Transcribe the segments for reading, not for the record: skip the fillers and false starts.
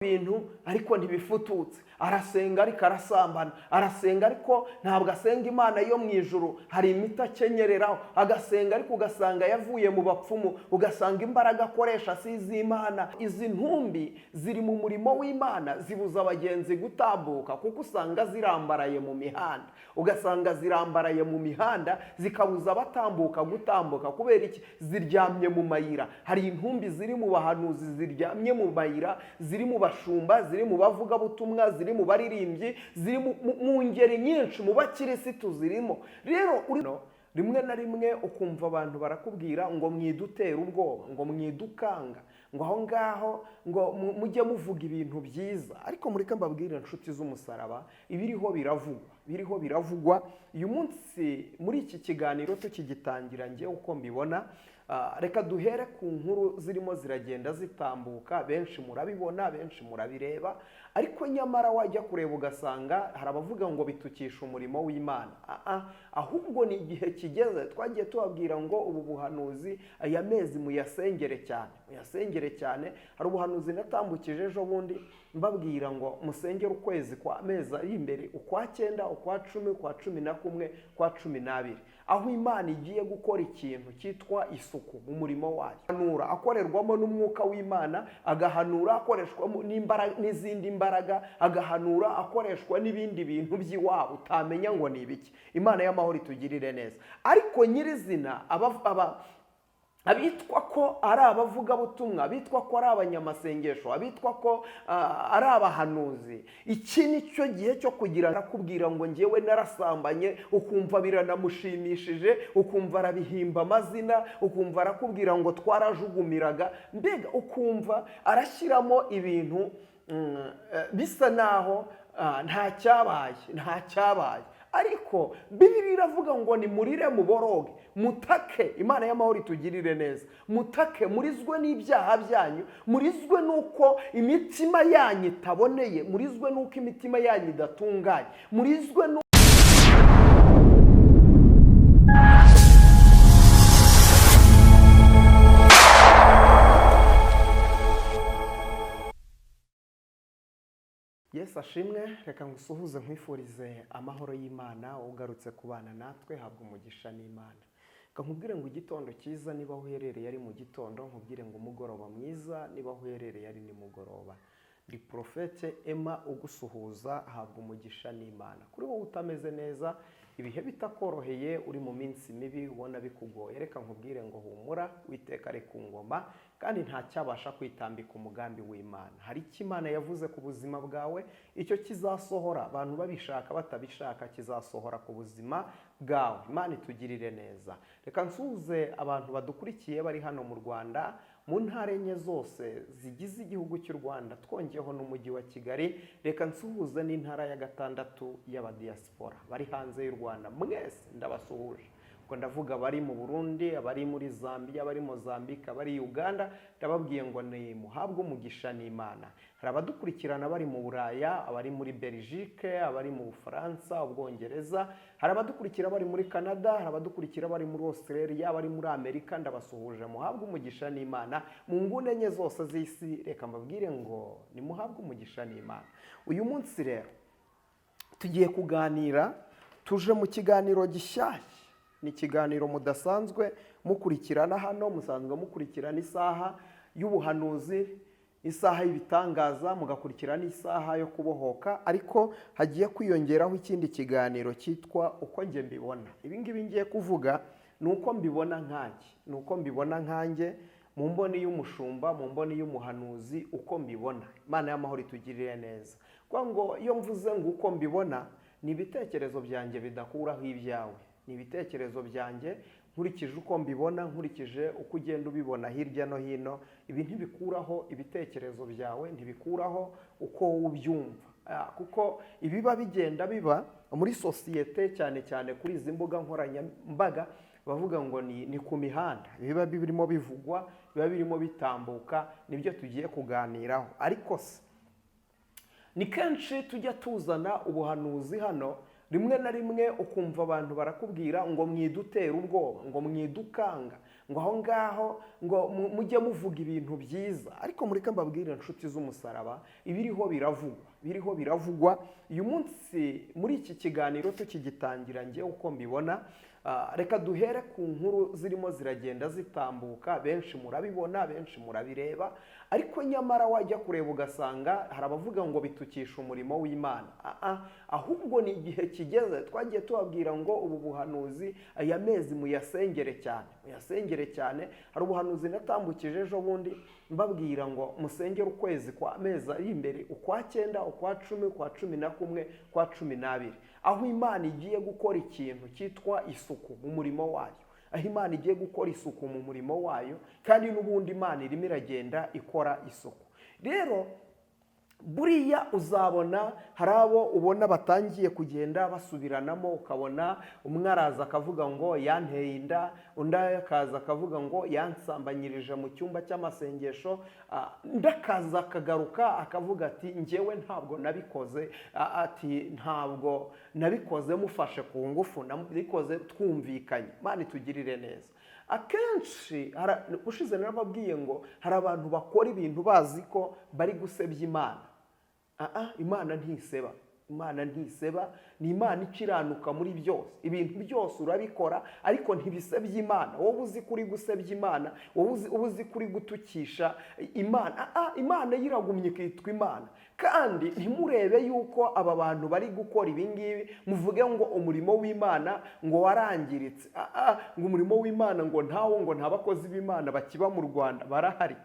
Ibintu ariko ntibifututse. Arasenga ariko arasambana, arasenga ariko ntabwo asenga Imana yo mu ijuru. Hari imiti akenyereraho, agasenga ariko ugasanga yavuye mu bapfumu, ugasanga imbaraga akoresha si iz'Imana. Izi ntumbi ziri mu murimo w'Imana zibuza abagenzi gutambuka, kuko usanga zirambaraye mu mihanda, ugasanga zirambaraye mu mihanda zikabuza abatambuka gutambuka. Kubera iki? Ziryamye mu mayira. Hari intumbi ziri mu bahanuzi ziryamye mu mayira, ziri mu bashumba, ziri mu bavugabutumwa, ziri mu baririmbyi, ziri mu ngeri nyinshi, mu bakirisitu zirimo. Rero rimwe na rimwe ukumva abantu barakubwira ngo mwidutere ubwoba, ngo mwidukanga, ngo aho ngaho ngo mujye muvuga ibintu byiza. Ariko mureke mbabwire, inshuti z'umusaraba, ibiriho biravugwa, biriho biravugwa uyu munsi. Muri iki kiganiro tukigitangira, njye uko mbibona, reka duhere ku nkuru zirimo ziragenda zitambuka. Benshi murabibona, benshi murabireba, ariko nyamara wajya kureba ugasanga hari abavuga ngo bitukisha umurimo w'Imana. Ahubwo ni igihe kigeze twagiye tubabwira ngo ubu buhanuzi, aya mezi muyasengere cyane, muyasengere cyane. Hari ubuhanuzi natambukije ejo bundi mbabwira ngo musengere ukwezi kwa mezi ari imbere, ukwa 9, ukwa 10, ukwa 11, ukwa 12, aho Imana igiye gukora ikintu cyitwa isuku mu murimo wayo. Ahanura akorerwamo n'umwuka w'Imana, agahanura akoreshwamo n'izindi mbaraga, agahanura akoreshwa n'ibindi bintu by'iwabo utamenya ngo ni ibiki. Imana y'amahoro itugirire neza. Ariko nyirizina abitwa ko ari abavugabutumwa, abitwa ko ari abanyamasengesho, abitwa ko ari abahanuzi, iki ni cyo gihe cyo kugira arakubwira ngo ngewe narasambanye, ukumva biranamushimishije, ukumva arabihimba amazina, ukumva arakubwira ngo twarajugumiraga, mbega ukumva arashyiramo ibintu bisa naho nta cyabaye, nta cyabaye. Ariko Bibiliya iravuga ngo nimurire, muboroge, mutake. Imana y'amahoro itugirire neza. Mutake, murizwe n'ibyaha byanyu, murizwe n'uko imitima yanyu itaboneye, murizwe n'uko imitima yanyu idatunganye, murizwe n'uko. Yesu ashimwe. Reka ngusuhuze, nkwifurize amahoro y'Imana. Ugarutse kubana natwe, habwa umugisha n'Imana. Reka nkubwire ngo igitondo cyiza niba aho uherereye ari mu gitondo, nkubwire ngo umugoroba mwiza niba aho uherereye ari nimugoroba. Ndi Porofete Emma ugusuhuza, habwa umugisha n'Imana. Kuri wowe utameze neza, ibihe bitakoroheye, uri mu minsi mibi, ubona bikugoye, reka nkubwire ngo humura, Uwiteka ari ku ngoma kandi nta cyabasha kwitambika umugambi w'Imana. Hari icyo Imana yavuze ku buzima bwawe, icyo kizasohora, abantu babishaka batabishaka, kizasohora ku buzima bwawe. Imana itugirire neza. Reka nsuhuze abantu badukurikiye bari hano mu Rwanda, mu ntara enye zose zigize igihugu cy'u Rwanda, twongeyeho n'umujyi wa Kigali. Reka nsuhuze n'intara ya gatandatu y'abadiyasipora bari hanze y'u Rwanda, mwese ndabasuhuje. Ubwo ndavuga abari mu Burundi, abari muri Zambia, abari Mozambique, abari Uganda, ndababwiye ngo ni muhabwe umugisha n'Imana. Hari abadukurikirana bari mu Buraya, abari muri Belgique, abari mu Bufaransa, Ubwongereza, hari abadukurikira bari muri Canada, hari abadukurikira bari muri Australia, abari muri Amerika, ndabasuhuje, muhabwe umugisha n'Imana. Mu nguni enye zose z'isi, reka mbabwire ngo ni muhabwe umugisha n'Imana. Uyu munsi rero tugiye kuganira, tuje mu kiganiro gishyashya. Ni ikiganiro mudasanzwe mukurikirana hano, musanzwe mukurikirana isaha y'ubuhanuzi, isaha y'ibitangaza, mugakurikirana isaha yo kubohoka, ariko hagiye kwiyongeraho ikindi kiganiro cyitwa uko njye mbibona. Ibi ngibi ngiye kuvuga ni uko mbibona nkanjye, ni uko mbibona nkanjye mu mboni y'umushumba, mu mboni y'umuhanuzi, uko mbibona. Imana y'amahoro itugirire neza. Kuko ngo iyo mvuze ngo uko mbibona, ni ibitekerezo byanjye bidakuraho ibyawe, ni ibitekerezo byanjye nkurikije uko mbibona, nkurikije uko ugenda ubibona hirya no hino. Ibi ntibikuraho ibitekerezo byawe, ntibikuraho uko wowe ubyumva, kuko ibiba bigenda biba muri sosiyete, cyane cyane kuri izi mbuga nkoranyambaga, bavuga ngo ni ku mihanda, biba birimo bivugwa, biba birimo bitambuka, nibyo tugiye kuganiraho. Ariko se ni kenshi tujya tuzana ubuhanuzi hano, rimwe na rimwe ukumva abantu barakubwira ngo mwidutere ubwoba, ngo mwidukanga, Ngo aho ngaho ngo mujye muvuga ibintu byiza. Ariko mureke mbabwire, inshuti z'umusaraba, ibiriho biravugwa, biriho biravugwa uyu munsi. Muri iki kiganiro tukigitangira, njye uko mbibona, reka duhere ku nkuru zirimo ziragenda zitambuka. Benshi murabibona, benshi murabireba, ariko nyamara wajya kureba ugasanga hari abavuga ngo bitukisha umurimo w'Imana. Ahubwo ni igihe kigeze twagiye tubabwira ngo ubu buhanuzi, aya mezi muyasengere cyane, muyasengere cyane. Hari ubuhanuzi natambukije ejo bundi mbabwira ngo musengere ukwezi kwa mezi ari imbere, ukwa 9, ukwa 10, ukwa 11, ukwa 12, aho Imana igiye gukora ikintu cyitwa isuku mu murimo wayo, aho Imana igiye gukora isuku mu murimo wayo. Kandi n'ubundi Imana irimo iragenda ikora isuku. Rero buriya uzabona hari abo ubona batangiye kugenda basubiranamo, ukabona umwe araza akavuga ngo yanteye inda, undi akaza akavuga ngo yansambanyirije mu cyumba cy'amasengesho, undi akaza akagaruka akavuga ati njyewe ntabwo nabikoze, ati ntabwo nabikoze mufashe ku ngufu, nabikoze twumvikanye. Imana itugirire neza. Akenshi ushize narababwiye ngo hari abantu bakora ibintu bazi ko bari gusebya Imana. Imana ntiseba, Imana ntiseba, ni Imana ikiranuka muri byose. Ibintu byose urabikora ariko ntibisebye Imana. Wowe uzi ko uri gusebya Imana, wowe uzi ko uri gutukisha Imana. Imana yiragumye ikitwa Imana. Kandi ntimurebe yuko aba bantu bari gukora ibi ngibi muvuge ngo umurimo w'Imana ngo warangiritse, ngo umurimo w'Imana ngo ntawo, ngo nta bakozi b'Imana bakiba mu Rwanda. Barahari,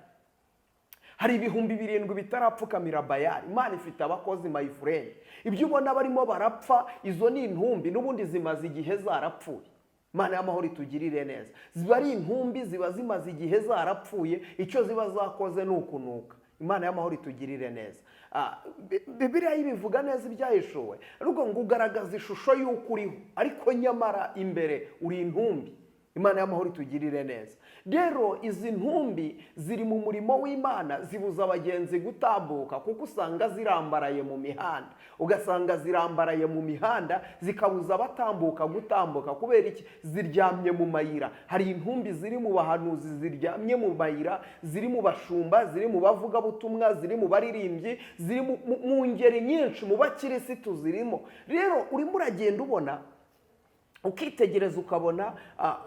hari 7000 bitarapfukamira Bayari. Imana ifite abakozi, my friend. Ibyo ubona barimo barapfa, izo ni intumbi, n'ubundi zimaze igihe zarapfuye. Imana y'amahoro itugirire neza. Ziba ari intumbi, ziba zimaze igihe zarapfuye, icyo ziba zakoze ni ukunuka. Imana y'amahoro itugirire neza. Bibiliya ibivuga neza, ibyahishuwe, ariko ngo ugaragaza ishusho y'uko uriho, ariko nyamara imbere uri intumbi. Imana y'amahoro itugirire neza. Rero izi ntumbi ziri mu murimo w'Imana zibuza abagenzi gutambuka, kuko usanga zirambaraye mu mihanda, ugasanga zirambaraye mu mihanda zikabuza abatambuka gutambuka. Kubera iki? Ziryamye mu mayira. Hari intumbi ziri mu bahanuzi ziryamye mu mayira, ziri mu bashumba, ziri mu bavugabutumwa, ziri mu baririmbyi, ziri mu ngeri nyinshi, mu bakirisitu zirimo. Rero urimo uragenda ubona, ukitegereza ukabona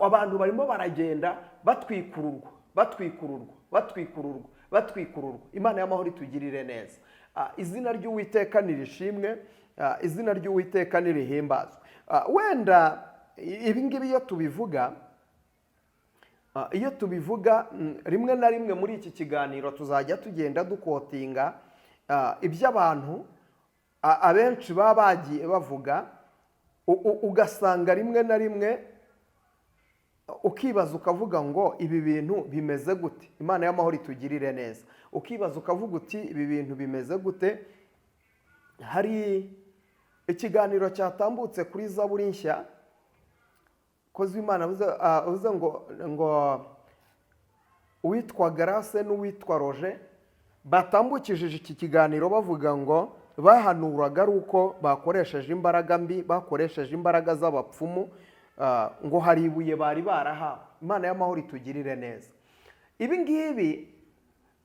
abantu barimo baragenda batwikururwa, batwikururwa, batwikururwa, batwikururwa. Imana y'amahoro itugirire neza. Izina ry'Uwiteka nirishimwe, izina ry'Uwiteka nirihimbazwe. Wenda ibi ngibi iyo tubivuga rimwe na rimwe muri iki kiganiro tuzajya tugenda duquotinga iby'abantu abenshi baba bagiye bavuga, ugasanga rimwe na rimwe ukibaza ukavuga ngo ibi bintu bimeze gute? Imana y'amahoro itugirire neza. Ukibaza ukavuga uti ibi bintu bimeze gute? Hari ikiganiro cyatambutse kuri Zaburi Nshya, kozi w'Imana avuze ngo uwitwa Grace n'uwitwa Roger batambukishije iki kiganiro bavuga ngo bahanuraga ari uko bakoresheje imbaraga mbi, bakoresheje imbaraga z'abapfumu, ngo hari ibuye bari barahawe. Imana y'amahoro itugirire neza. Ibi ngibi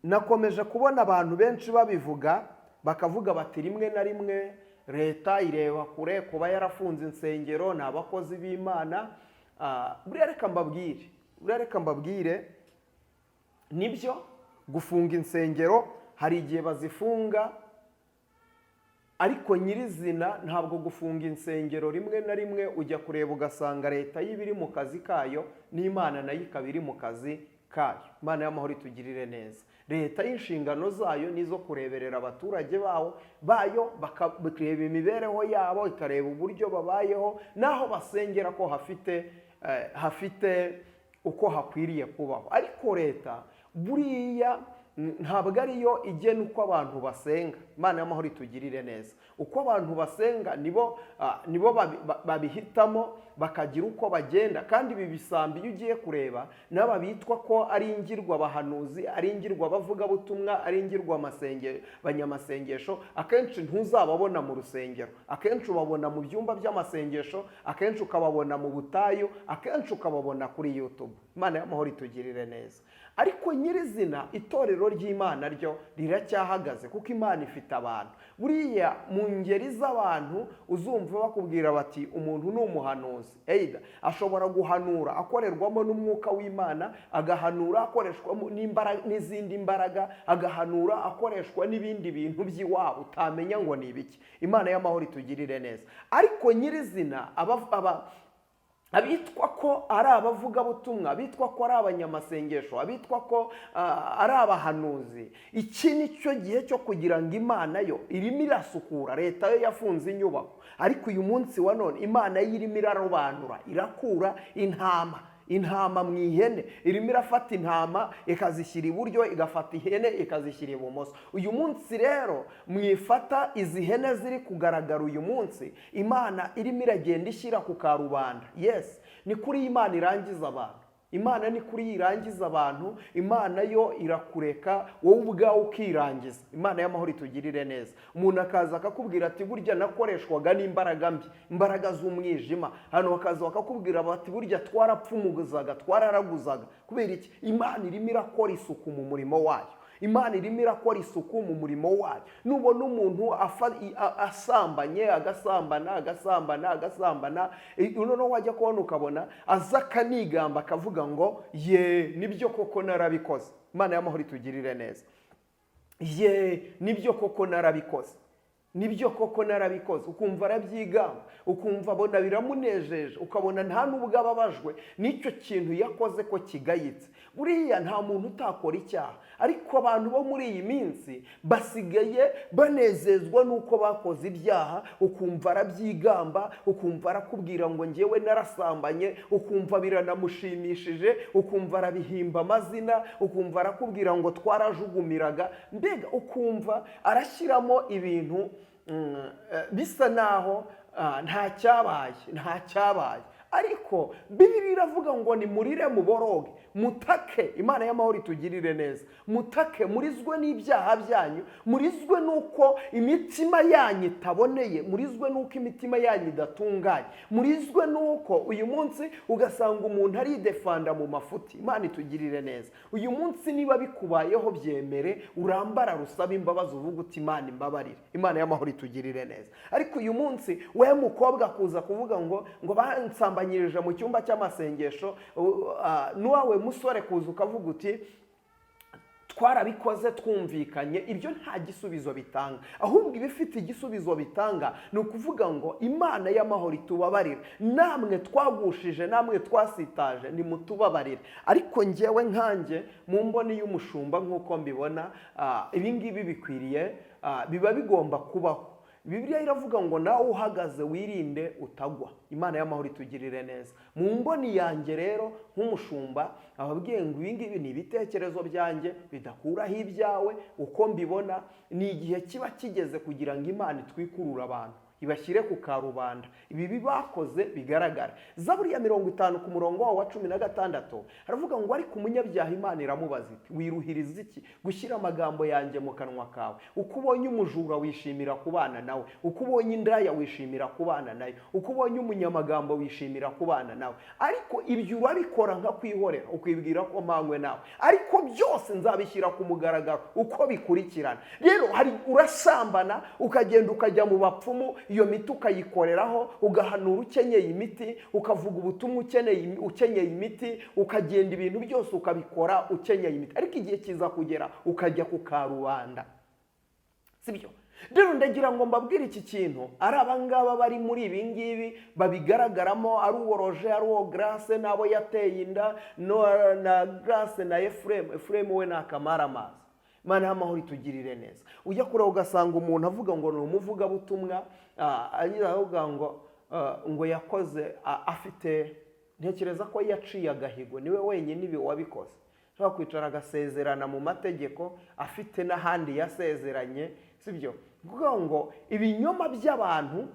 nakomeje kubona abantu benshi babivuga, bakavuga bati rimwe na rimwe leta ireba kure kuba yarafunze insengero, ni abakozi b'Imana. Buriya reka mbabwire, buriya reka mbabwire, nibyo, gufunga insengero hari igihe bazifunga, ariko nyirizina ntabwo gufunga insengero, rimwe na rimwe ujya kureba ugasanga leta y'iba iri mu kazi kayo n'Imana nayo ikaba iri mu kazi kayo. Imana y'amahoro itugirire neza. Leta y'inshingano zayo ni izo kureberera abaturage bayo, bakareba imibereho yabo, ikareba uburyo babayeho n'aho basengera ko hafite uko hakwiriye kubaho. Ariko leta buriya ntabwo ariyo igena uko abantu basenga. Imana y'amahoro itugirire neza. Uko abantu basenga nibo babihitamo, bakagira uko bagenda. Kandi ibi bisambi, iyo ugiye kureba n'aba bitwa ko ari ingirwa bahanuzi, ari ingirwa bavugabutumwa, ari ingirwa banyamasengesho, akenshi ntuzababona mu rusengero, akenshi ubabona mu byumba by'amasengesho, akenshi ukababona mu butayu, akenshi ukababona kuri YouTube. Imana y'amahoro itugirire neza. Ariko nyirizina itorero ry'Imana ryo riracyahagaze, kuko Imana ifite abantu. Buriya mu ngeri z'abantu uzumva bakubwira bati umuntu ni umuhanuzi, either ashobora guhanura akorerwamo n'umwuka w'Imana, agahanura akoreshwamo n'izindi mbaraga, agahanura akoreshwa n'ibindi bintu by'iwabo utamenya ngo ni ibiki. Imana y'amahoro itugirire neza. Ariko nyirizina abitwa ko ari abavugabutumwa, abitwa ko ari abanyamasengesho, abitwa ko ari abahanuzi, iki ni cyo gihe cyo kugira ngo Imana yo irimo irasukura. Leta yo yafunze inyubako, ariko uyu munsi wa none Imana yo irimo irarobanura, irakura intama mu ihene, irimo irafata intama ikazishyira iburyo, igafata ihene ikazishyira ibumoso. Uyu munsi rero mwifata izi hene ziri kugaragara uyu munsi, Imana irimo iragenda ishyira ku karubanda. Yes, ni kuri Imana irangiza abantu. Imana ni kuri irangiza abantu. Imana yo irakureka wowe ubwawe ukirangiza. Imana y'amahoro itugirire neza. Umuntu akaza akakubwira ati burya nakoreshwaga n'imbaraga mbi, imbaraga z'umwijima. Hano bakaza bakakubwira bati burya twarapfumuzaga, twararaguzaga. Kubera iki? Imana irimo irakora isuku mu murimo wayo. Imana irimo irakora isuku mu murimo wayo. Nubona umuntu asambanye, agasambana, agasambana, agasambana, noneho wajya kubona ukabona aza akanigamba, akavuga ngo ye, nibyo koko narabikoze. Imana y'amahoro itugirire neza. Ye, nibyo koko narabikoze, nibyo koko narabikoze. Ukumva arabyigamba, ukumva abona biramunejeje, ukabona nta n'ubwo ababajwe n'icyo kintu yakoze ko kigayitse. Buriya nta muntu utakora icyaha, ariko abantu bo muri iyi minsi basigaye banezezwa n'uko bakoze ibyaha. Ukumva arabyigamba, ukumva arakubwira ngo ngewe narasambanye, ukumva biranamushimishije, ukumva arabihimba amazina, ukumva arakubwira ngo twarajugumiraga. Mbega ukumva arashyiramo ibintu bisa naho nta cyabaye, nta cyabaye. Ariko Bibiliya iravuga ngo nimurire, muboroge, mutake. Imana y'amahoro itugirire neza. Mutake, murizwe n'ibyaha byanyu, murizwe n'uko imitima yanyu itaboneye, murizwe n'uko imitima yanyu idatunganye, murizwe n'uko uyu munsi ugasanga umuntu aridefanda mu mafuti. Imana itugirire neza. Uyu munsi niba bikubayeho, byemere, urambara, rusabe imbabazi, uvuge uti Imana imbabarire. Imana y'amahoro itugirire neza. Ariko uyu munsi we mukobwa kuza kuvuga ngo bansambanyirije mu cyumba cy'amasengesho, n'uwawe musore kuza ukavuga uti twarabikoze twumvikanye, ibyo nta gisubizo bitanga. Ahubwo ibifite igisubizo bitanga ni ukuvuga ngo Imana y'amahoro itubabarire, namwe twagushije, namwe twasitaje, nimutubabarire. Ariko ngewe nkanjye mu mboni y'umushumba, nk'uko mbibona, ibi ngibi bikwiriye, biba bigomba kubaho. Bibiliya iravuga ngo nawe uhagaze wirinde utagwa. Imana y'amahoro itugirire neza. Mu mboni yanjye rero nk'umushumba, ababwiye ngo ibi ngibi ni ibitekerezo byanjye bidakuraho ibyawe. Uko mbibona, ni igihe kiba kigeze kugira ngo Imana itwikurure abantu, ibashyire ku karubanda, ibibi bakoze bigaragara. Zaburi ya 50 ku murongo wawo wa 16 haravuga ngo ariko umunyabyaha Imana iramubaza iti wiruhiriza iki gushyira amagambo yanjye mu kanwa kawe? Uko ubonye umujura wishimira kubana nawe, uko ubonye indaya wishimira kubana nayo, uko ubonye umunyamagambo wishimira kubana nawe. Ariko ibyo urabikora nkakwihorera, ukibwira ko mpanywe nawe, ariko byose nzabishyira ku mugaragaro uko bikurikirana. Rero hari urasambana, ukagenda ukajya mu bapfumu, iyo miti ukayikoreraho, ugahanura ukenyeye imiti, ukavuga ubutumwa ukenyeye imiti, ukagenda ibintu byose ukabikora ukenyeye imiti, ariko igihe kiza kugera ukajya ku karubanda, sibyo? Rero ndagira ngo mbabwire iki kintu, ari abangaba bari muri ibi ngibi babigaragaramo, ari uwo Roje, ari uwo Grace n'abo yateye inda, na Grace na Efuremu. Efuremu we ni akamaramaza. Imana y'amahoro itugirire neza. Ujya kureba ugasanga umuntu avuga ngo ni umuvugabutumwa, avuga ngo yakoze, afite, ntekereza ko yaciye agahigo, niwe wenyine ibi wabikoze. Ashobora kwicara agasezerana mu mategeko, afite n'ahandi yasezeranye, sibyo? Kuvuga ngo ibinyoma by'abantu,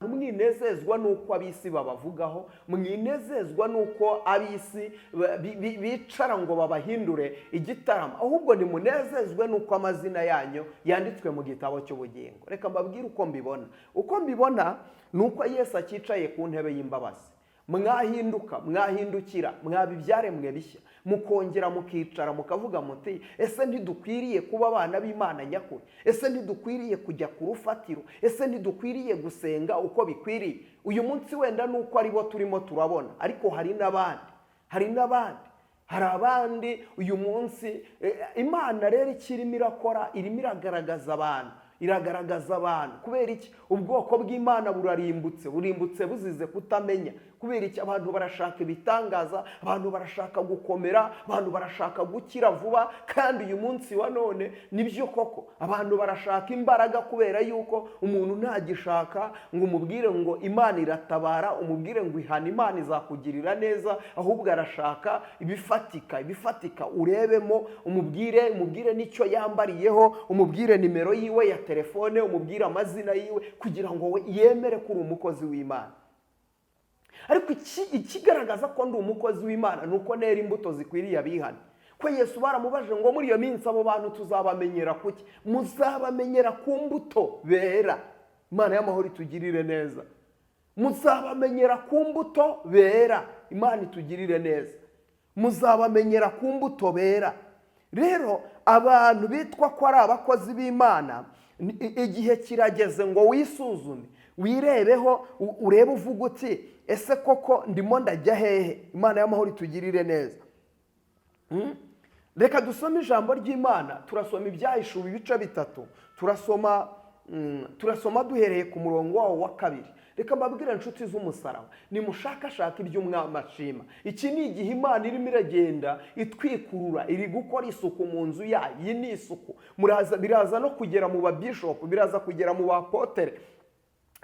mwinezezwa n'uko ab'isi babavugaho, mwinezezwa n'uko ab'isi bicara ngo babahindure igitaramo, ahubwo nimunezezwe n'uko amazina yanyu yanditswe mu gitabo cy'ubugingo. Reka mbabwire uko mbibona. Uko mbibona ni uko Yesu acyicaye ku ntebe y'imbabazi. Mwahinduka, mwahindukira, mwaba ibyaremwe bishya, mukongera mukicara mukavuga muti: "Ese ntidukwiriye kuba abana b'Imana nyakuri? Ese ntidukwiriye kujya ku rufatiro? Ese ntidukwiriye gusenga uko bikwiriye?" Uyu munsi wenda ni uko aribo turimo turabona, ariko hari n'abandi, hari n'abandi, hari abandi uyu munsi. Imana rero icyo irimo irakora, irimo iragaragaza abantu, iragaragaza abantu. Kubera iki? Ubwoko bw'Imana burarimbutse, burimbutse buzize kutamenya. Kubera iki? Abantu barashaka ibitangaza, abantu barashaka gukomera, abantu barashaka gukira vuba. Kandi uyu munsi wa none nibyo koko, abantu barashaka imbaraga, kubera yuko umuntu ntagishaka ngo umubwire ngo Imana iratabara, umubwire ngo ihana, Imana izakugirira neza, ahubwo arashaka ibifatika, ibifatika urebemo, umubwire n'icyo yambariyeho, umubwire nimero yiwe ya telefone, umubwire amazina yiwe, kugira ngo we yemere ko uri umukozi w'Imana. Ariko ikigaragaza ko ndi umukozi w'Imana ni uko nera imbuto zikwiriye abihana. Ko Yesu baramubajije ngo: "Muri iyo minsi abo bantu tuzabamenyera kuki?" Muzabamenyera ku mbuto bera. Imana y'amahoro itugirire neza. Muzabamenyera ku mbuto bera. Imana itugirire neza. Muzabamenyera ku mbuto bera. Rero abantu bitwa ko ari abakozi b'Imana, igihe kirageze ngo wisuzume, wirebeho, urebe, uvuga uti: "Ese koko ndimo ndajya hehe?" Imana y'amahoro itugirire neza. Reka dusome ijambo ry'Imana. Turasoma Ibyahishuwe ibice 3, turasoma duhereye ku murongo wawo wa 2. Reka mbabwire, inshuti z'umusaraba, nimushakashaka ibyo Umwami ashima. Iki ni igihe Imana irimo iragenda itwikurura, iri gukora isuku mu nzu yayo. Iyi ni isuku. Muraza, biraza no kugera mu babishopu, biraza kugera mu bapotere,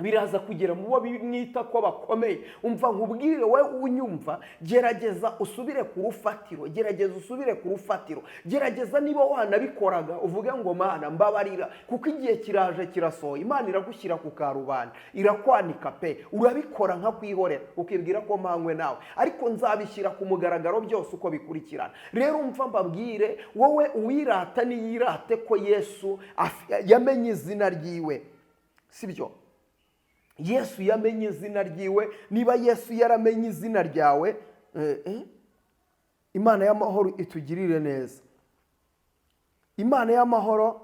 biraza kugera mu bo mwita ko bakomeye. Umva nkubwire, wowe unyumva, gerageza usubire ku rufatiro, gerageza usubire ku rufatiro, gerageza niba wanabikoraga uvuge ngo: "Mana, mbabarira," kuko igihe kiraje, kirasohoye. Imana iragushyira ku karubanda, irakwanika pe. Urabikora nka kwihorera, ukibwira ko mpanywe nawe, ariko nzabishyira ku mugaragaro byose uko bikurikirana. Rero umva mbabwire, wowe uwirata niyirate ko Yesu yamenye izina ryiwe, sibyo? Yesu yamenye izina ryiwe. Niba Yesu yaramenye izina ryawe, Imana y'amahoro itugirire neza. Imana y'amahoro,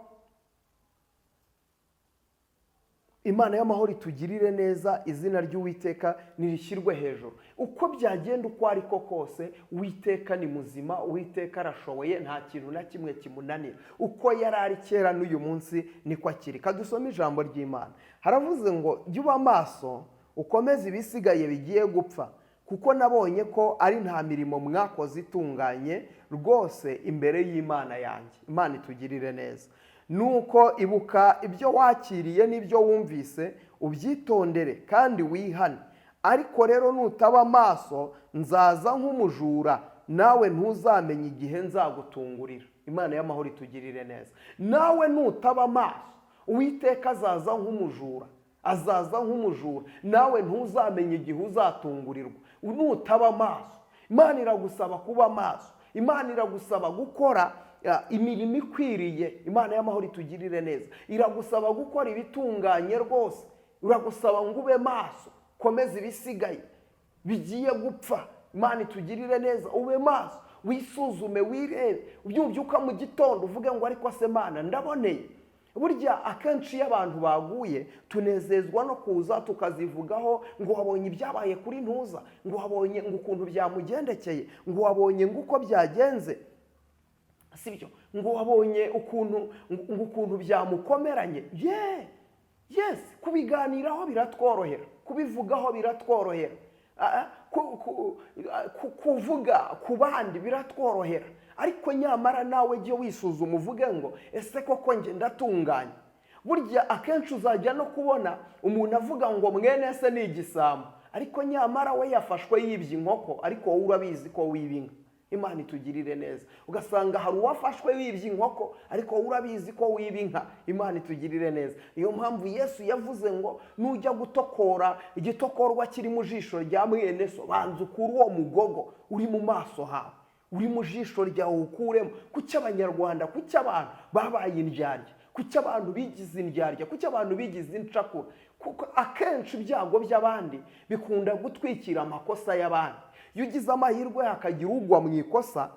Imana y'amahoro itugirire neza. Izina ry'Uwiteka nirishyirwe hejuru. Uko byagenda uko ariko kose, Uwiteka ni muzima, Uwiteka arashoboye, nta kintu na kimwe kimunanira. Uko yari ari kera n'uyu munsi niko akiri. Kadusome ijambo ry'Imana. Haravuze ngo: "Jya uba maso, ukomeze ibisigaye bigiye gupfa, kuko nabonye ko ari nta mirimo mwakoze itunganye rwose imbere y'Imana yanjye." Imana itugirire neza. "Nuko ibuka ibyo wakiriye n'ibyo wumvise, ubyitondere kandi wihane. Ariko rero nutaba amaso, nzaza nk'umujura, nawe ntuzamenya igihe nzagutungurira." Imana y'amahoro itugirire neza. Nawe nutaba amaso, Uwiteka azaza nk'umujura, azaza nk'umujura, nawe ntuzamenya igihe uzatungurirwa nutaba amaso. Imana iragusaba kuba amaso. Imana iragusaba gukora imirimo ikwiriye. Imana y'amahoro itugirire neza. Iragusaba gukora ibitunganye rwose. Iragusaba ngo ube maso, komeza ibisigaye bigiye gupfa. Imana itugirire neza. Ube maso, wisuzume, wirebe, ubyuka mu gitondo uvuge ngo: "Ariko se Mana, ndaboneye?" Burya akenshi iyo abantu baguye, tunezezwa no kuza tukazivugaho ngo: "Wabonye ibyabaye kuri ntuza?" ngo: "Wabonye ngo ukuntu byamugendekeye?" ngo: "Wabonye ngo uko byagenze?" Sibyo? Ngo: "Wabonye ukuntu ngo ukuntu byamukomeranye?" Ye, yes, kubiganiraho biratworohera, kubivugaho biratworohera, kuvuga ku bandi biratworohera, ariko nyamara nawe jya wisuzuma uvuge ngo: "Ese koko njye ndatunganye?" Burya akenshi uzajya no kubona umuntu avuga ngo mwene se ni igisambo, ariko nyamara we yafashwe yibye inkoko, ariko wowe urabizi ko wiba inka. Imana itugirire neza. Ugasanga hari uwafashwe wibye inkoko, ariko wowe urabizi ko wiba inka. Imana itugirire neza. Niyo mpamvu Yesu yavuze ngo: "Nujya gutokora igitokorwa kiri mu jisho rya mwene so, banza ukure uwo mugogo uri mu maso hawe, uri mu jisho ryawe, uwukuremo." Kuki Abanyarwanda, kuki abantu babaye indyarya? Kuki abantu bigize indyarya? Kuki abantu bigize incakura? Kuko akenshi ibyago by'abandi bikunda gutwikira amakosa y'abandi. Iyo ugize amahirwe hakagira ugwa mu ikosa,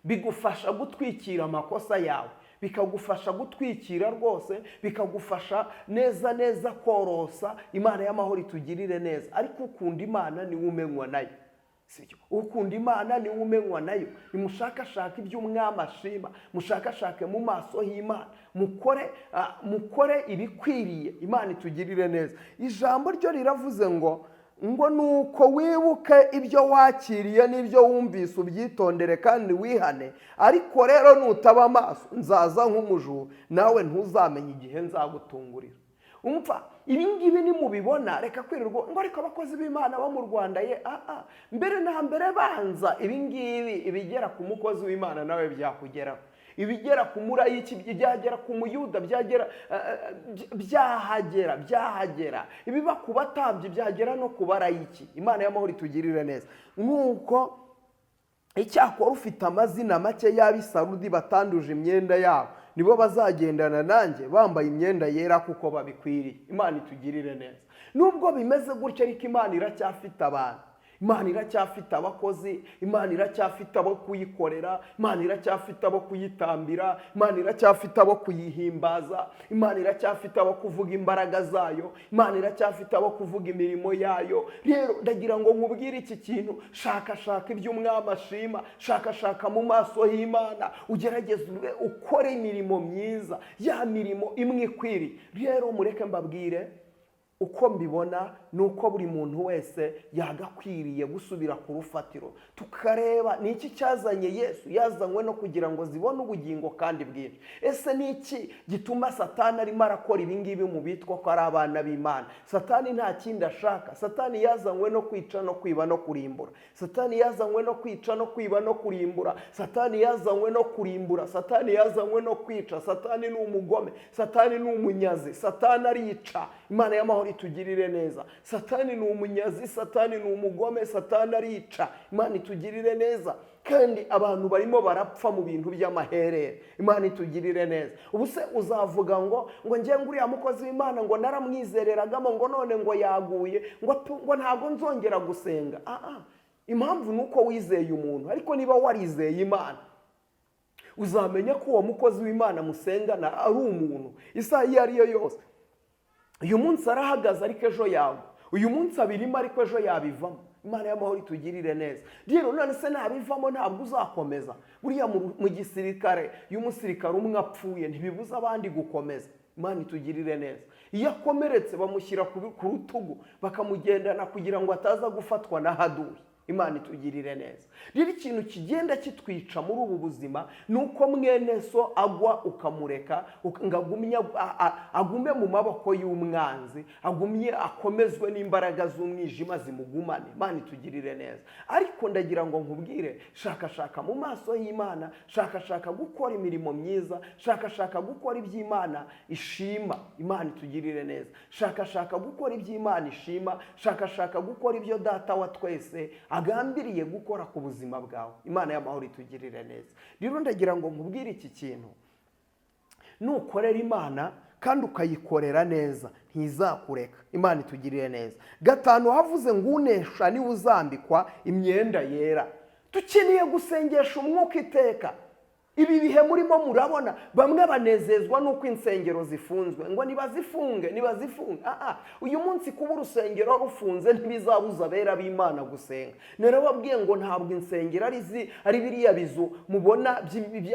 bigufasha gutwikira amakosa yawe, bikagufasha gutwikira rwose, bikagufasha neza neza korosa. Imana y'amahoro itugirire neza. Ariko ukunda Imana niwe umenywa nayo, sibyo? Ukunda Imana niwe umenywa nayo. Nimushakashake ibyo umwami ashima, mushakashake mu maso h'Imana, mukore ibikwiriye. Imana itugirire neza. Ijambo ryo riravuze ngo nuko wibuke ibyo wakiriye n'ibyo wumvise, ubyitondere kandi wihane. Ariko rero nutaba amaso, nzaza nk'umujura, nawe ntuzamenye igihe nzagutungurira. Umva, ibi ngibi nimubibona, reka kwirirwa ngo ariko abakozi b'Imana bo mu Rwanda ye. Mbere na mbere banza ibi ngibi, ibigera ku mukozi w'Imana nawe byakugeraho, ibigera ku murayiki byagera ku Muyuda, byagera byahagera, ibiba ku batambyi byagera no ku barayiki. Imana y'amahoro itugirire neza. Nk'uko icyakora ufite amazina make y'ab'i Sarudi batanduje imyenda yabo, nibo bazagendana nanjye bambaye imyenda yera, kuko babikwiriye. Imana itugirire neza. Nubwo bimeze gutya, ariko Imana iracyafite abantu, Imana iracyafite abakozi, Imana iracyafite abo kuyikorera, Imana iracyafite abo kuyitambira, Imana iracyafite abo kuyihimbaza, Imana iracyafite abo kuvuga imbaraga zayo, Imana iracyafite abo kuvuga imirimo yayo. Rero ndagira ngo nkubwire iki kintu: shakashaka ibyo umwami ashima, shakashaka mu maso h'Imana, ugerageze ukore imirimo myiza, ya mirimo imwe ikwiriye. Rero mureke mbabwire uko mbibona, ni uko buri muntu wese yagakwiriye gusubira ku rufatiro, tukareba ni iki cyazanye Yesu. Yazanywe no kugira ngo zibone ubugingo kandi bwinshi. Ese ni iki gituma Satani arimo arakora ibi ngibi mu bitwa ko ari abana b'Imana? Satani nta kindi ashaka. Satani yazanywe no kwica no kwiba no kurimbura. Satani yazanywe no kwica no kwiba no kurimbura. Satani yazanywe no kurimbura. Satani yazanywe no kwica. Satani ni umugome, Satani ni umunyazi, Satani arica. Imana y'amahoro itugirire neza. Satani ni umunyazi, Satani ni umugome, Satani arica. Imana itugirire neza. Kandi abantu barimo barapfa mu bintu by'amaherere. Imana itugirire neza. Ubu se uzavuga ngo njye ngo uriya mukozi w'Imana ngo naramwizereragamo, ngo none ngo yaguye, ngo ntabwo nzongera gusenga? Impamvu ni uko wizeye umuntu, ariko niba warizeye Imana, uzamenya ko uwo mukozi w'Imana musengana ari umuntu. Isaha iyo ari yo yose, uyu munsi arahagaze ariko ejo yagwa, uyu munsi abirimo ariko ejo yabivamo. Imana y'amahoro itugirire neza. Rero none se nabivamo, ntabwo uzakomeza? Buriya mu gisirikare, iyo umusirikare umwe apfuye, ntibibuza abandi gukomeza. Imana itugirire neza. Iyo akomeretse, bamushyira ku rutugu bakamugendana kugira ngo ataza gufatwa na haduyi. Imana itugirire neza. Rero ikintu kigenda kitwica muri ubu buzima ni uko mwene so agwa ukamureka ngo agume mu maboko y'umwanzi, agumye akomezwe n'imbaraga z'umwijima zimugumane. Imana itugirire neza. Ariko ndagira ngo nkubwire: shakashaka mu maso y'Imana, shakashaka gukora imirimo myiza, shakashaka gukora iby'Imana ishima. Imana itugirire neza. Shakashaka gukora iby'Imana ishima, shakashaka gukora ibyo Data wa twese agambiriye gukora ku buzima bwawe. Imana y'amahoro itugirire neza. Rero ndagira ngo nkubwire iki kintu: nukorera Imana kandi ukayikorera neza, ntizakureka. Imana itugirire neza. 5 havuze ngo unesha niwe uzambikwa imyenda yera. Dukeneye gusengesha umwuka iteka. Ibi bihe murimo murabona bamwe banezezwa n'uko insengero zifunzwe, ngo nibazifunge, nibazifunge. Uyu munsi kuba urusengero rufunze ntibizabuza abera b'Imana gusenga. Narababwiye ngo ntabwo insengero ari biriya bizu mubona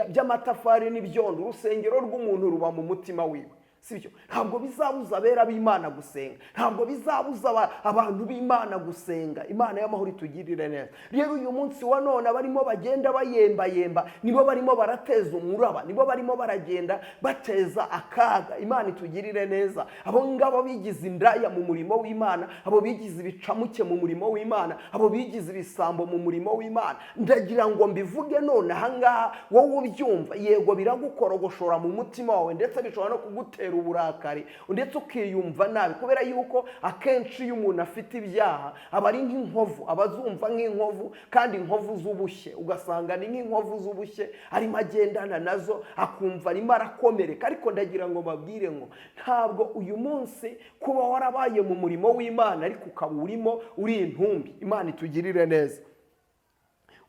by'amatafari n'ibyondo. Urusengero rw'umuntu ruba mu mutima wiwe, sibyo? Ntabwo bizabuza abera b'Imana gusenga, ntabwo bizabuza abantu b'Imana gusenga. Imana y'amahoro itugirire neza. Rero uyu munsi wa none abarimo bagenda bayembayemba nibo barimo barateza umuraba, nibo barimo baragenda bateza akaga. Imana itugirire neza. Abo ngabo bigize indaya mu murimo w'Imana, abo bigize ibicamuke mu murimo w'Imana, abo bigize ibisambo mu murimo w'Imana, ndagira ngo mbivuge none ahangaha wowe ubyumva. Yego, biragukorogoshora mu mutima wawe, ndetse bishobora no kugutera uburakari, ndetse ukiyumva nabi, kubera yuko akenshi iyo umuntu afite ibyaha aba ari nk'inkovu, aba azumva nk'inkovu, kandi inkovu z'ubushye, ugasanga ni nk'inkovu z'ubushye arimo agendana nazo, akumva arimo arakomereka. Ariko ndagira ngo mbabwire ngo ntabwo uyu munsi kuba warabaye mu murimo w'Imana ariko ukaba urimo uri intumbi, Imana itugirire neza,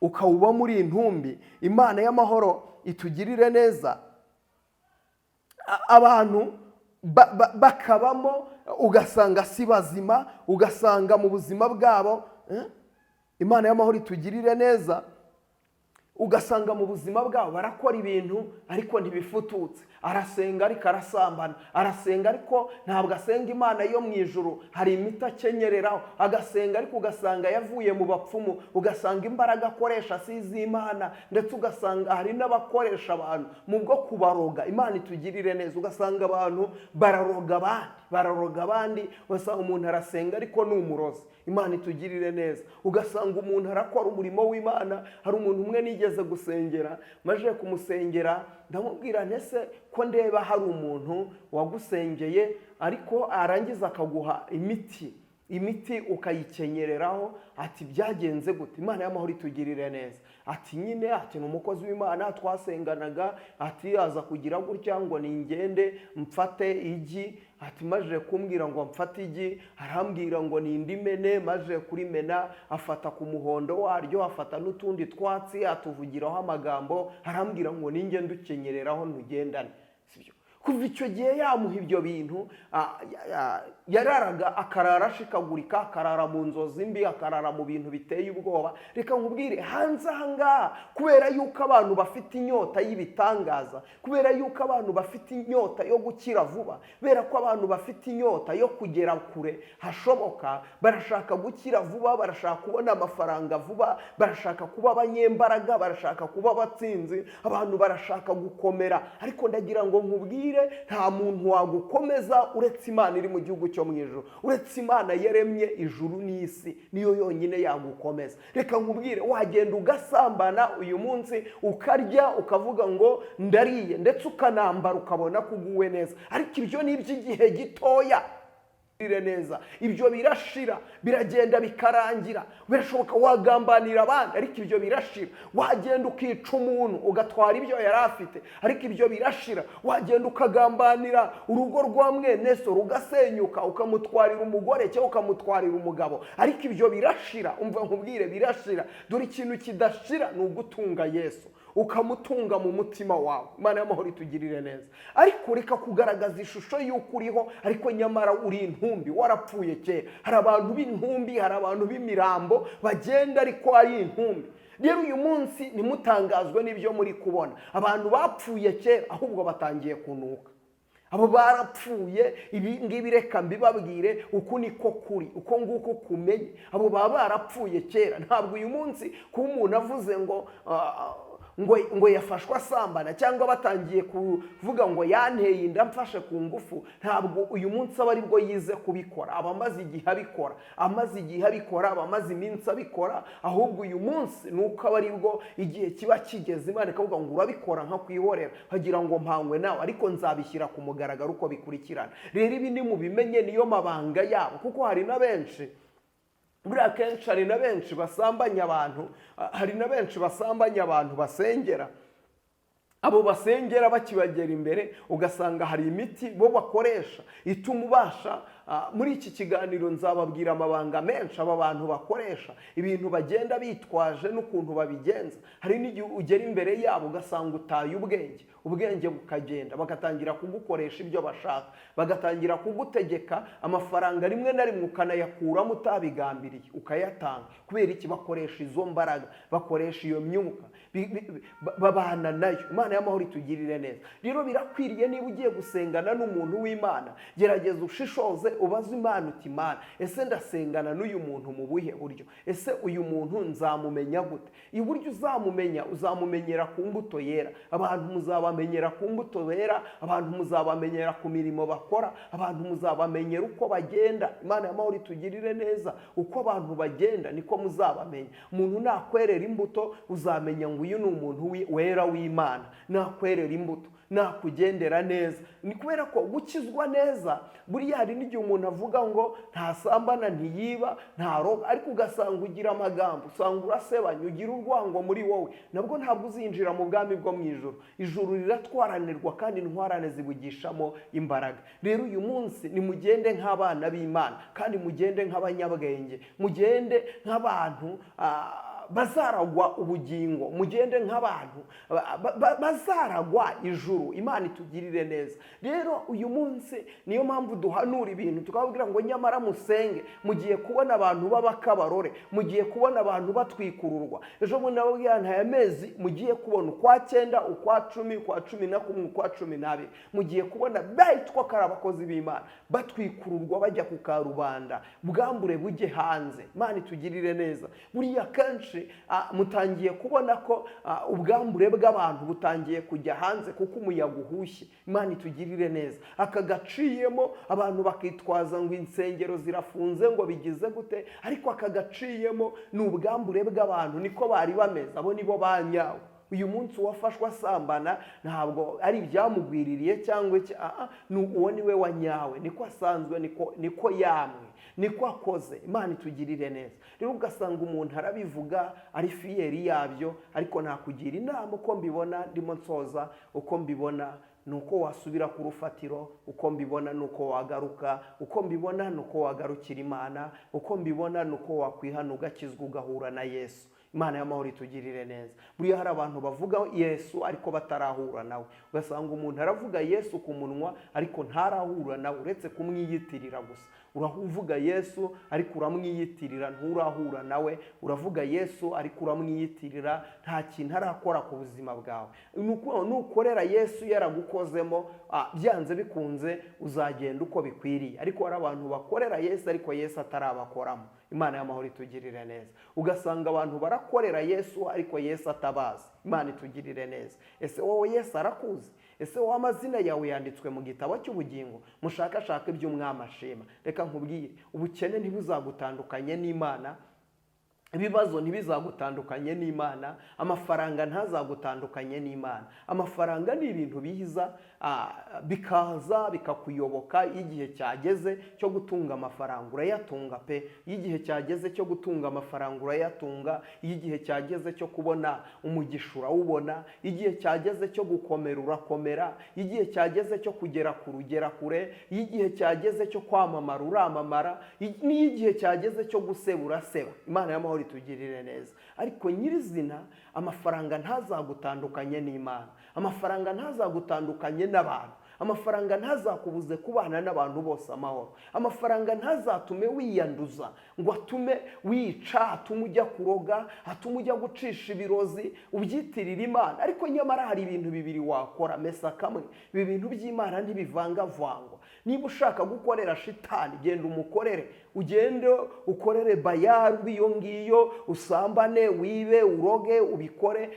ukawuba muri intumbi, Imana y'amahoro itugirire neza. Abantu bakabamo ugasanga si bazima, ugasanga mu buzima bwabo, Imana y'amahoro itugirire neza, ugasanga mu buzima bwabo barakora ibintu ariko ntibifututse. Arasenga ariko arasambana, arasenga ariko ntabwo asenga Imana yo mu ijuru, hari imiti akenyereraho, agasenga ariko ugasanga yavuye mu bapfumu, ugasanga imbaraga akoresha si iz'Imana, ndetse ugasanga hari n'abakoresha abantu mu bwo kubaroga. Imana itugirire neza. Ugasanga abantu bararoga abandi, bararoga abandi, ugasanga umuntu arasenga ariko ni umurozi. Imana itugirire neza. Ugasanga umuntu arakora umurimo w'Imana. Hari umuntu umwe nigeze gusengera, maze kumusengera ndamubwira nti ese ko ndeba hari umuntu wagusengeye ariko arangiza akaguha imiti, imiti ukayikenyereraho, ati byagenze gute? Imana y'amahoro itugirire neza. Ati nyine, ati ni umukozi w'Imana twasenganaga, ati aza kugira gutya ngo ningende mfate igi, ati maze kumbwira ngo mfate igi, arambwira ngo nindimene, maze kurimena afata ku muhondo waryo, afata n'utundi twatsi atuvugiraho amagambo, arambwira ngo ninge ndukenyereraho ntugendane. Sibyo? Kuva icyo gihe yamuha ibyo bintu, yararaga akarara ashikagurika, akarara mu nzozi mbi, akarara mu bintu biteye ubwoba. Reka nkubwire, hanze aha ngaha, kubera yuko abantu bafite inyota y'ibitangaza, kubera yuko abantu bafite inyota yo gukira vuba, kubera ko abantu bafite inyota yo kugera kure hashoboka, barashaka gukira vuba, barashaka kubona amafaranga vuba, barashaka kuba abanyembaraga, barashaka kuba abatsinzi, abantu barashaka gukomera. Ariko ndagira ngo nkubwire, nta muntu wagukomeza uretse Imana iri mu gihugu cyo mu ijuru, uretse Imana yaremye ijuru n'isi, niyo yonyine yagukomeza. Reka nkubwire, wagenda ugasambana uyu munsi, ukarya ukavuga ngo ndariye, ndetse ukanambara ukabona ko uguwe neza, ariko ibyo ni iby'igihe gitoya. Neza, ibyo birashira, biragenda bikarangira. Birashoboka wagambanira abandi, ariko ibyo birashira. Wagenda ukica umuntu ugatwara ibyo yari afite, ariko ibyo birashira. Wagenda ukagambanira urugo rwa mwene so rugasenyuka, ukamutwarira umugore cyangwa ukamutwarira umugabo, ariko ibyo birashira. Umva nkubwire, birashira. Dore ikintu kidashira ni ugutunga Yesu, ukamutunga mu mutima wawe. Imana y'amahoro itugirire neza. Ariko reka kugaragaza ishusho y'uko uriho, ariko nyamara uri intumbi, warapfuye kera. Hari abantu b'intumbi, hari abantu b'imirambo bagenda ariko ari intumbi. Rero uyu munsi ntimutangazwe n'ibyo muri kubona, abantu bapfuye kera ahubwo batangiye kunuka. Abo barapfuye, ibi ngibi reka mbibabwire, uku niko kuri, uko nguko kumenye. Abo baba barapfuye kera. Ntabwo uyu munsi kuba umuntu avuze ngo ngo yafashwe asambana, cyangwa batangiye kuvuga ngo yanteye inda mfashe ku ngufu, ntabwo uyu munsi aba aribwo yize kubikora. Aba amaze igihe abikora, amaze igihe abikora, aba amaze iminsi abikora. Ahubwo uyu munsi ni uko aba aribwo igihe kiba kigeze, Imana ikavuga ngo urabikora nkakwihorera, nkagira ngo mpangwe nawe, ariko nzabishyira ku mugaragaro uko bikurikirana. Rero ibi ni mubimenye, niyo mabanga yabo, kuko hari na benshi buriya kenshi, hari na benshi basambanya abantu, hari na benshi basambanya abantu basengera. Abo basengera bakibagera imbere, ugasanga hari imiti bo bakoresha ituma ubasha. Muri iki kiganiro nzababwira amabanga menshi aba bantu bakoresha, ibintu bagenda bitwaje n'ukuntu babigenza. Hari n'igihe ugera imbere yabo ugasanga utaye ubwenge, ubwenge bukagenda, bagatangira kugukoresha ibyo bashaka, bagatangira kugutegeka amafaranga, rimwe na rimwe ukanayakuramo utabigambiriye, ukayatanga. Kubera iki? Bakoresha izo mbaraga, bakoresha iyo myuka, babana nayo. Imana y'amahoro itugirire neza. Rero birakwiriye, niba ugiye gusengana n'umuntu w'Imana, gerageza ushishoze, ubaze Imana uti Imana, ese ndasengana n'uyu muntu mu buhe buryo? Ese uyu muntu nzamumenya gute? Iburyo uzamumenya, uzamumenyera ku mbuto yera. Abantu muzabamenyera ku mbuto bera, abantu muzabamenyera ku mirimo bakora, abantu muzabamenyera uko bagenda. Imana y'amahoro itugirire neza. Uko abantu bagenda niko muzabamenya. Umuntu nakwerera imbuto uzamenya ngo uyu ni umuntu wera w'Imana, nakwerera imbuto. Nakugendera neza, ni kubera ko gukizwa neza, buriya hari n'igihe umuntu avuga ngo ntasambana, ntiyiba, ntaroga, ariko ugasanga ugira amagambo, usanga urasebanya, ugira urwango muri wowe, nabwo ntabwo uzinjira mu bwami bwo mu ijuru. Ijuru riratwaranirwa kandi intwarane zibugishamo imbaraga. Rero uyu munsi nimugende nk'abana b'Imana, kandi mugende nk'abanyabwenge, mugende nk'abantu bazaragwa ubugingo, mugende nk'abantu bazaragwa ijuru. Imana itugirire neza. Rero uyu munsi niyo mpamvu duhanura ibintu, tukababwira ngo nyamara musenge. Mugiye kubona abantu b'abakabarore, mugiye kubona abantu batwikururwa. Ejo bundi nababwira nta mezi, mugiye kubona ukwa cyenda, ukwa 10, ukwa 11, ukwa 12, mugiye kubona bitwa ko ari abakozi b'Imana batwikururwa, bajya ku karubanda, bwambure bujye hanze. Imana itugirire neza. Buriya kenshi mutangiye kubona ko ubwambure bw'abantu butangiye kujya hanze kuko umuyaga uhushye. Imana itugirire neza. Aka gaciyemo, abantu bakitwaza ngo insengero zirafunze, ngo bigize gute, ariko aka gaciyemo ni ubwambure bw'abantu, niko bari bameze, abo nibo ba nyawo. Uyu munsi uwafashwe asambana ntabwo ari ibyamugwiririye cyangwa iki, ni uwo ni we wa nyawe, niko asanzwe, niko yamwe, niko akoze. Imana itugirire neza. Rero ugasanga umuntu arabivuga ari fier yabyo, ariko nakugira inama uko mbibona, ndimo nsoza, uko mbibona ni uko wasubira ku rufatiro, uko mbibona ni uko wagaruka, uko mbibona ni uko wagarukira Imana, uko mbibona ni uko wakwihana, ugakizwa, ugahura na Yesu. Imana y'amahoro itugirire neza. Buriya hari abantu bavuga Yesu ariko batarahura nawe. Ugasanga umuntu aravuga Yesu ku munwa ariko ntarahura nawe, uretse kumwiyitirira gusa. Uravuga Yesu ariko uramwiyitirira, nturahura nawe. Uravuga Yesu ariko uramwiyitirira, nta kintu arakora ku buzima bwawe. Nukorera Yesu yaragukozemo, byanze bikunze uzagenda uko bikwiriye. Ariko hari abantu bakorera Yesu ariko Yesu atarabakoramo. Imana y'amahoro itugirire neza. Ugasanga abantu barakorera Yesu ariko Yesu atabazi. Imana itugirire neza. Ese wowe Yesu arakuzi? Ese wowe amazina yawe yanditswe mu gitabo cy'ubugingo? Mushakashaka ibyo umwami ashima. Reka nkubwire, ubukene ntibuzagutandukanye n'Imana, ibibazo ntibizagutandukanye n'Imana, amafaranga ntazagutandukanye n'Imana. Amafaranga ni ibintu biza, bikaza bikakuyoboka. Iyo igihe cyageze cyo gutunga amafaranga urayatunga pe. Iyo igihe cyageze cyo gutunga amafaranga urayatunga. Iyo igihe cyageze cyo kubona umugisha urawubona. Iyo igihe cyageze cyo gukomera urakomera. Iyo igihe cyageze cyo kugera kure ugera kure. Iyo igihe cyageze cyo kwamamara uramamara. N'iyo igihe cyageze cyo guseba uraseba. Imana y'amahoro itugirire neza. Ariko nyirizina, amafaranga ntazagutandukanye n'Imana, amafaranga ntazagutandukanye n'abantu, amafaranga ntazakubuze kubana n'abantu bose amahoro, amafaranga ntazatume wiyanduza ngo atume wica, atume ujya kuroga, atume ujya gucisha ibirozi ubyitirira Imana. Ariko nyamara hari ibintu bibiri wakora, mesa kamwe. Ibi bintu by'Imana ntibivangavangwa. Niba ushaka gukorera shitani, genda umukorere, ugende ukorere bayari iyo ngiyo, usambane, wibe, uroge, ubikore,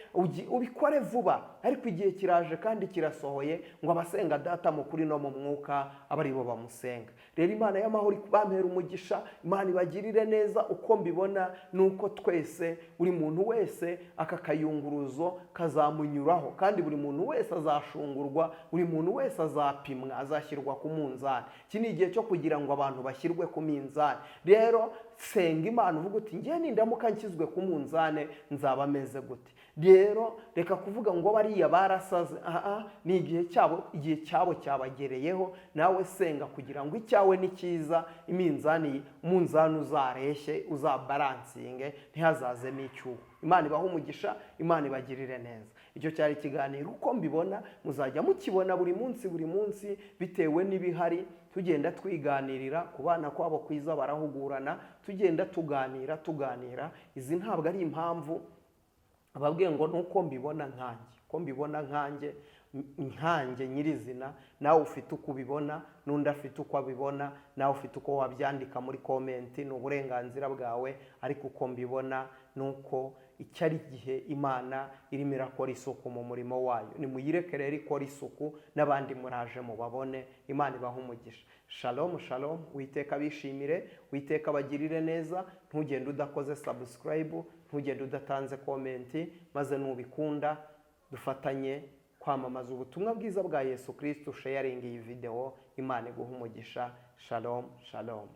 ubikore vuba. Ariko igihe kiraje kandi kirasohoye ngo abasenga Data mu kuri no mu mwuka abe aribo bamusenga. Rero Imana y'amahoro ibampera umugisha, Imana ibagirire neza. Uko mbibona ni uko twese, buri muntu wese, aka kayunguruzo kazamunyuraho, kandi buri muntu wese azashungurwa, buri muntu wese azapimwa, azashyirwa ku munzani. Iki ni igihe cyo kugira ngo abantu bashyirwe ku minzani. Rero senga Imana uvuga uti: "Ngiye nindamuka nshyizwe ku munzani nzaba meze gute?" Rero reka kuvuga ngo bariya barasaze. Aha ni igihe cyabo, igihe cyabo cyabagereyeho. Nawe senga kugira ngo icyawe ni cyiza, iminzani, umunzani uzareshye, uzabaransinge, ntihazazemo icyuho. Imana ibahe umugisha, Imana ibagirire neza. Icyo cyari ikiganiro Uko Mbibona. Muzajya mukibona buri munsi, buri munsi, bitewe n'ibihari, tugenda twiganirira ku bana kwabo kwiza, barahugurana, tugenda tuganira tuganira. Izi ntabwo ari impamvu ababwiye ngo ni uko mbibona nkanjye, uko mbibona nkanjye, nkanjye nyirizina. Nawe ufite uko ubibona, n'undi afite uko abibona, nawe ufite uko wabyandika muri comment, ni uburenganzira bwawe. Ariko uko mbibona ni uko icyo ari igihe Imana irimo irakora isuku mu murimo wayo. Nimuyireke rero ikora isuku, n'abandi muraje mubabone. Imana ibahe umugisha. Shalom, shalom. Witeka bishimire, Witeka bagirire neza. Ntugende udakoze subscribe, ntugende udatanze comment, maze nubikunda dufatanye. Kwamamaza ubutumwa bwiza bwa Yesu Kristo. Sharinga iyi videwo. Imana iguha umugisha. Shalom, shalom.